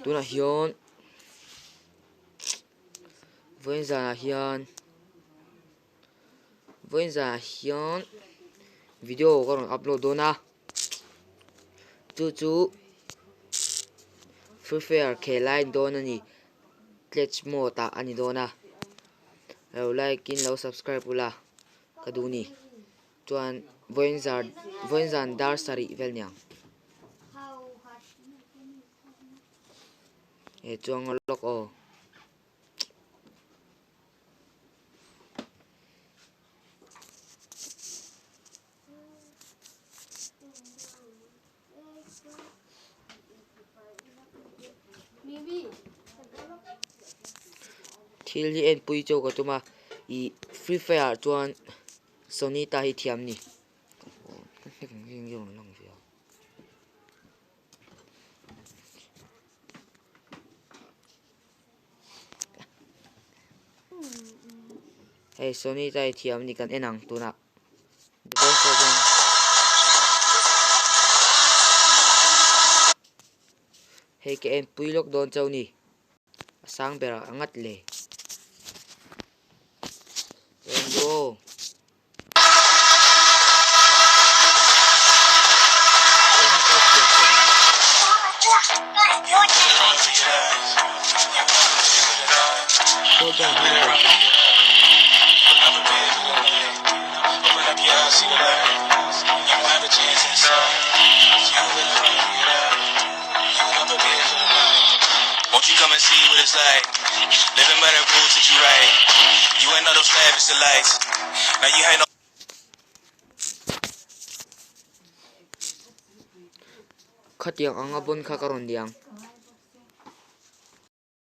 Tunah hian vawiin zanah hian vawiin zanah hian video ka rawn upload dawn a chu chu free fire khel lai dawn a ni glitch mode ah a ni dawn a lo like in lo subscribe ula ka duh ni. Chuan vawiin zar vawiin zan dar sarih vel niang. He chuang lawk aw. Thil hi enpui chu ka tum a ih free fire ah chuan Sonita hi thiam ni. Hei Sonita hi thiam ni kan en ang tunah. Hei ka en pui lawk dawn chauh ni. A sang berah a ngat le. En duh aw. Khatiang anga bawn kha ka rawn liang.